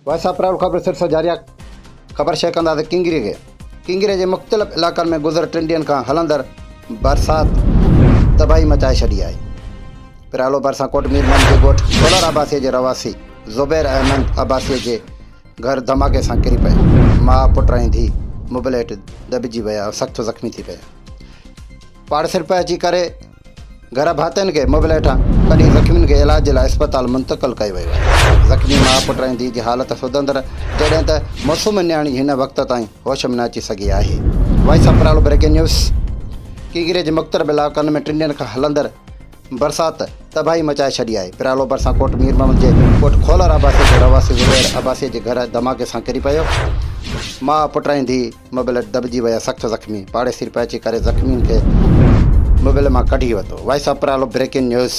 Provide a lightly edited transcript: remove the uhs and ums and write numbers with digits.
Voice of پرائول خبر سر سان جاري آهي خبر شيئر ڪنداسين ڪنگري کي ڪنگري جي مختلف علائقن ۾ گذر ٽن ڏينهن کان هلندڙ برسات تباهي مچائي ڇڏي آهي پرالو ڀرسان ڪوٽ مير محمد جي ڳوٺ ڪولر عباسي جي رهواسي زبير احمد عباسي جي گهر ڌماڪي سان ڪري پيو ماء پٽ ۽ ڌي مبل هيٺ دٻجي ويا سخت زخمي ٿي پيا پاڙيسري پهچي ڪري گهر ڀاتين کي مبل هيٺان ڪڍي زخمين کي علاج جي لاء اسپتال منتقل ڪيو ويو آهي. زخمي ماء پٽ ۽ ڌيء جي حالت سڌندڙ جڏهن ته معصوم نياڻي هن وقت تائين هوش ۾ نه اچي سگهي آهي. Voice of Paralo breaking news Kingri جي مختلف علائقن ۾ ٽن ڏينهن کان هلندڙ برسات تباهي مچائي ڇڏي آهي. پرالو ڀرسان ڪوٽ مير محمد جي ڳوٺ کولر عباسي جي رهواسي زبير عباسي جي گهر ڌماڪي سان ڪري پيو. ماء پٽ ۽ ڌيء مبل دٻجي ويا سخت زخمي، پاڙيسري پهچي ڪري زخمين کي مبل مان ڪڍي ورتو. Voice of Paralo breaking news.